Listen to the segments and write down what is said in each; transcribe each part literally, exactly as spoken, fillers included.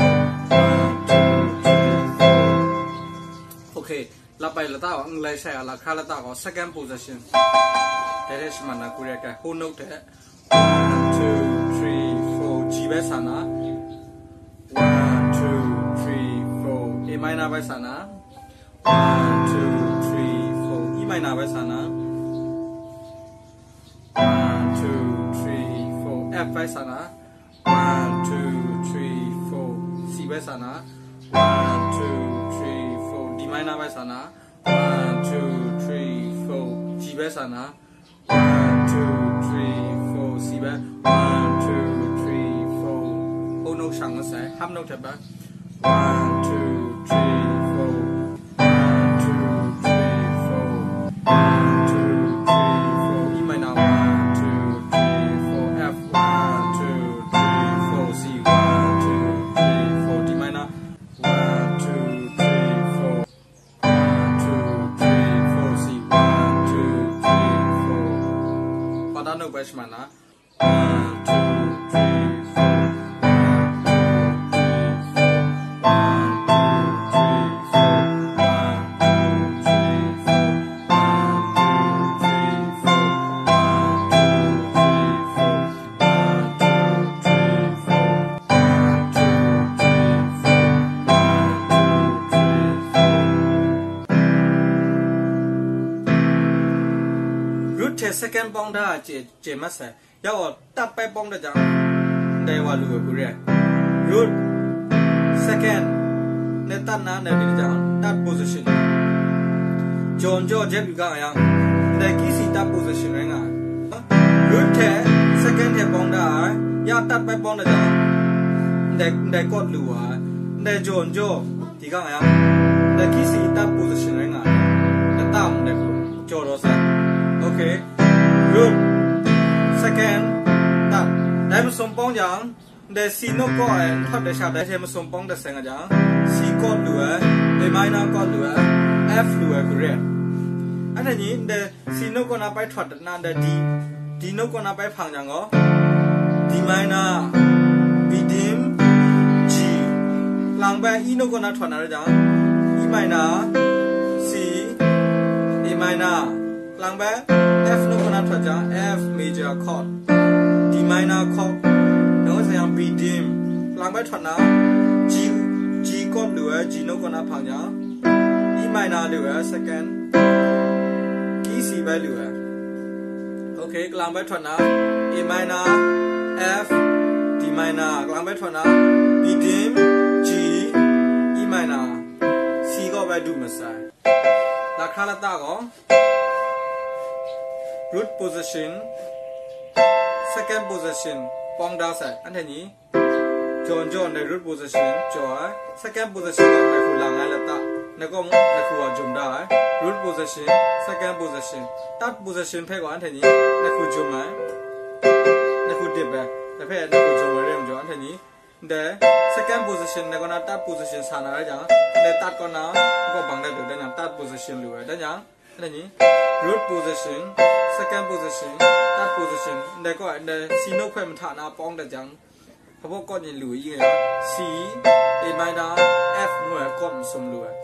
four. One, two, three, four. Okay, lap ai lata gaw, nlai shai a lahkra lata gaw, second position. Dai hte shaman na ku re ai, whole note hte. One, two, three, four, G bai sa na. One, two, three, four, A minor bai sa na. One, two, three, four, E minor bai sa na. One, two, three, four, F bai sa na. One, two, three, four, C bai sa na. One, two, three, four, D minor bai sa na. One, two, three, four, G bai sa na. One, two, three, four, C bai. One, two, three, four. Whole note shang masai, half note hte bai. One, two, three, four. One, two, three, four. One, two, three, four. E minor. One, two, three, four. F. One, two, three, four. C. One, two, three, four. D minor. One, two, three, four. One, two, three, four, C. One, two, three, four. Pada note bai shaman na. One, two, three, four. One, two, three, four. One, two, three, four. One, two, three, four. One, two, three, four. One, two, three, four. One, two, three, four. One, two, three, four. One, two, three, four. Root hte second bawng da ai chye, chye mat sai. Ya gaw, tat bai bawng da jang, ndai wa lu ai hku re ai. Root, second, ndai tat na, ndai byin jang, tat position. Jaw n jaw jet yu ga yang, ndai key C tat position rai nga ai. Root hte second hte bawng da ai, ya tat bai bawng da jang, ndai, ndai chord lu wa ai, ndai jaw n jaw di ga yang, ndai key C tat position rai nga ai, ndai tam ndai hku jaw daw sai. Okay, root, second, tat, dai masum bawng jang, ndai C note kaw ai, nhkawt dai sha dai hte masum bawng dat sai nga jang, C chord lu ai, A minor chord lu ai, F lu ai hku re ai. Anhte ni ndai C note kaw na bai htawt dat na, ndai D, D note kaw na bai hpang jang gaw, D minor, B dim, G, lang bai E note kaw na htawt na rai jang, E minor, C, A minor, lang bai F note kaw na htawt jang, F major chord, D minor chord, dang sai yang B dim, lang bai htawt na, G, G chord lu ai, G note kaw na hpang jang, E minor lu ai, second, key C bai lu ai. Okay, kalang bai htawt na, A minor, F, D minor, kalang bai htawt na, B dim, G, E minor, C kaw bai du masai. Lahkra lata gaw, root position, second position, bawng da sai, anhte ni, jaw n jaw ndai root position jaw ai, second position gaw ndai hku lang ai lata, ndai gaw mung ndai hku wa jum da ai, root position, second position, tat position hpe gaw anhte ni ndai hku jum ai, ndai hku dip ai, dai hpe ndai hku jum ai re majaw, anhte ni Ndai second position, ndai kaw na third position sa na rai jang, ndai third kaw na kaw bang dat du, dan yang third position lu ai. Dan yang, ndai ni, root position, second position, third position, ndai kaw, ndai C note hpe mahta na pawng dat jang, hpa baw chord ni lu i nga, C, A minor, F ngu ai chord masum lu ai.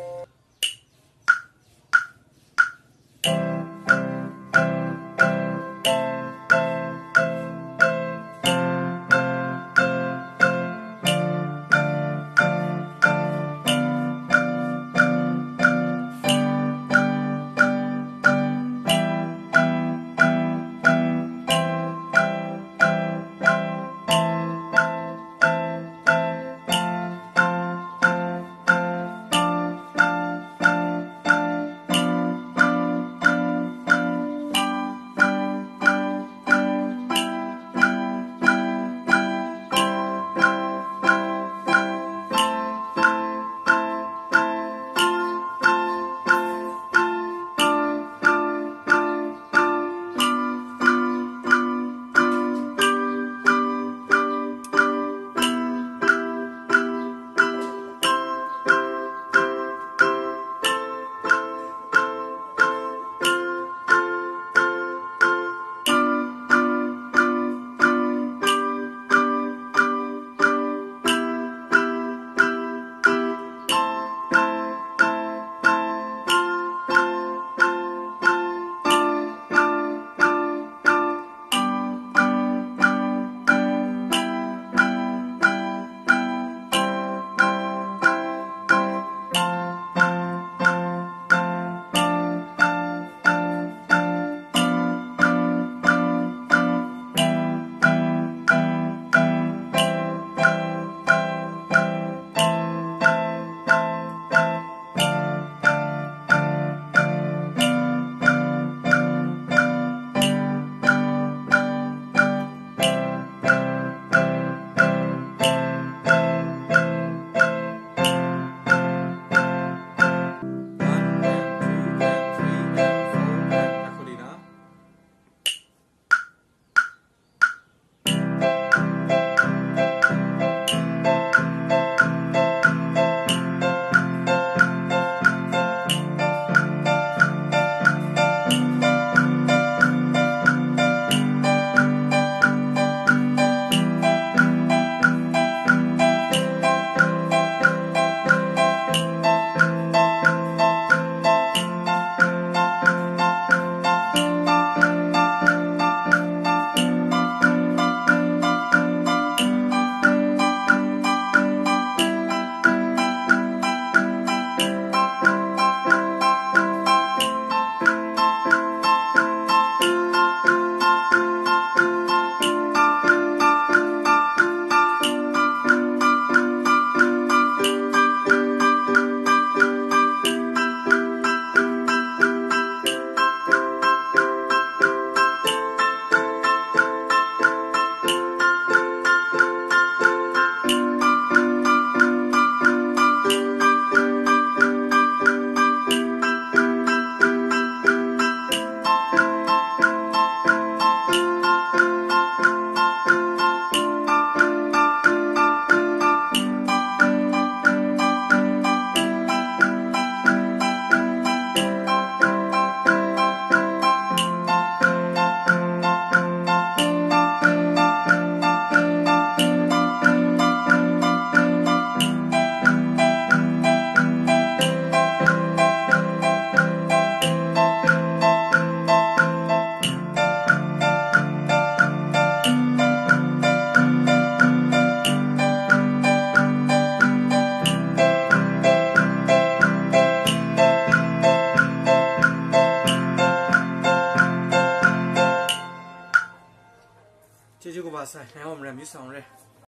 Chyeju kaba sai, ngai wa maram yu sa n re.